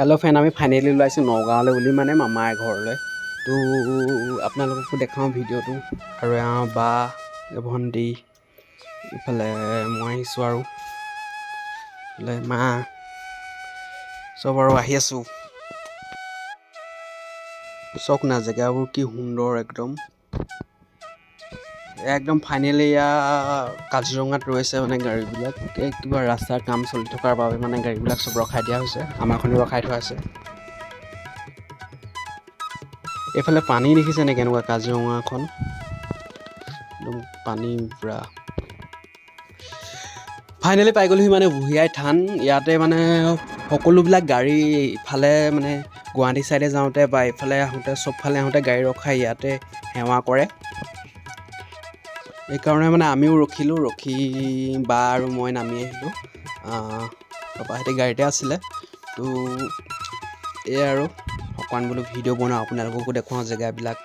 Hello' friend, আমি finally ওলাইছোঁ নগাঁৱলৈ বুলি, মানে মামাৰ ঘৰলৈ। তো আপোনালোককো দেখাওঁ ভিডিঅ'টো। আৰু এওঁ বা, ভণ্টি, ইফালে মই আহিছোঁ আৰু ইফালে মা, চব আৰু আহি আছোঁ। চাওক না জেগাবোৰ কি সুন্দৰ একদম একদম। ফাইনেলি এয়া কাজিৰঙাত ৰৈছে মানে গাড়ীবিলাক। এই কিবা ৰাস্তাৰ কাম চলি থকাৰ বাবে মানে গাড়ীবিলাক চব ৰখাই দিয়া হৈছে, আমাৰখনো ৰখাই থোৱা আছে। এইফালে পানী দেখিছে নে কেনেকুৱা, কাজিৰঙাখন একদম পানী পূৰা। ফাইনেলি পাই গ'লোহি মানে বুঢ়ী থান। ইয়াতে মানে সকলোবিলাক গাড়ী ইফালে মানে গুৱাহাটী চাইডে যাওঁতে বা এইফালে আহোঁতে চবফালে আহোঁতে গাড়ী ৰখাই ইয়াতে সেৱা কৰে। সেইকাৰণে মানে আমিও ৰখিলোঁ, ৰখি বা আৰু মই নামি আহিলোঁ। পাপাহঁতে গাড়ীতে আছিলে। তো এয়াই আৰু অকণমান বোলো ভিডিঅ' বনাওঁ, আপোনালোককো দেখুৱাওঁ জেগাবিলাক।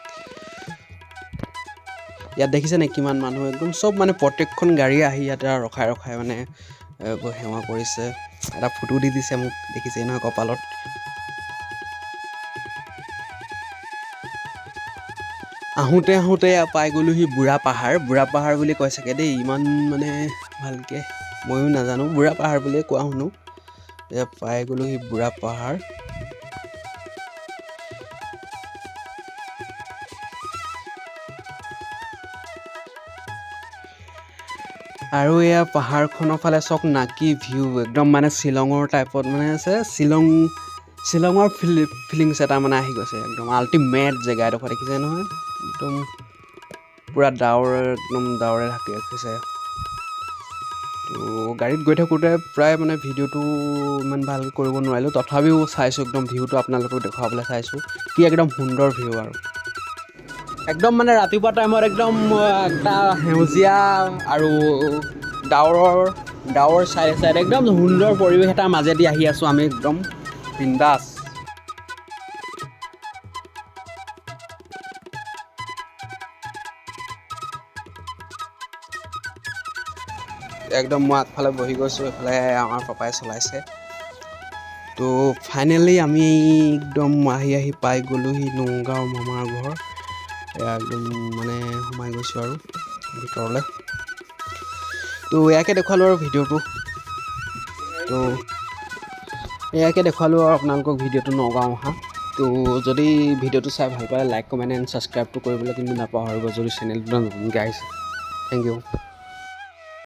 ইয়াত দেখিছে নে কিমান মানুহ একদম, চব মানে প্ৰত্যেকখন গাড়ী আহি ইয়াতে ৰখাই ৰখাই মানে সেৱা কৰিছে। এটা ফটো দি দিছে মোক, দেখিছে নহয় কপালত। আহোঁতে আহোঁতে পাই গ'লোহি বুঢ়া পাহাৰ। বুঢ়া পাহাৰ বুলি কয় চাগে দেই, ইমান মানে ভালকৈ ময়ো নাজানো, বুঢ়া পাহাৰ বুলিয়ে কোৱা শুনো। এয়া পাই গ'লোহি বুঢ়া পাহাৰ। আৰু এয়া পাহাৰখনৰ ফালে চাওক না কি ভিউ, একদম মানে শ্বিলঙৰ টাইপত মানে আছে। শ্বিলঙৰ ফিলিংছ এটা মানে আহি গৈছে একদম। আল্টিমেট জেগা এডোখৰ দেখিছে নহয়, একদম পূৰা ডাৱৰ, একদম ডাৱৰে ঢাকি ৰাখিছে। তো গাড়ীত গৈ থাকোঁতে প্ৰায় মানে ভিডিঅ'টো ইমান ভালকৈ কৰিব নোৱাৰিলোঁ, তথাপিও চাইছোঁ একদম ভিউটো আপোনালোকক দেখুৱাবলৈ চাইছোঁ, কি একদম সুন্দৰ ভিউ। আৰু একদম মানে ৰাতিপুৱা টাইমত একদম এটা সেউজীয়া আৰু ডাৱৰ চাইডে চাইডে একদম সুন্দৰ পৰিৱেশ এটাৰ মাজেদি আহি আছোঁ আমি, একদম বিন্দাছ। একদম মই আগফালে বহি গৈছোঁ, এইফালে আমাৰ পাপাই চলাইছে। তো ফাইনেলি আমি একদম আহি আহি পাই গ'লোহি নগাঁও মামাৰ ঘৰ। এয়া একদম মানে সোমাই গৈছোঁ আৰু ভিতৰলৈ। তো ইয়াকে দেখুৱালোঁ আৰু ভিডিঅ'টো। তো ইয়াকে দেখুৱালোঁ আৰু আপোনালোকক ভিডিঅ'টো নগাঁও অহা। তো যদি ভিডিঅ'টো চাই ভাল পালে লাইক, কমেণ্ট এণ্ড ছাবস্ক্ৰাইবটো কৰিবলৈ কিন্তু নাপাহৰিব, যদি চেনেলটো নতুনকৈ আহিছে। Thank U.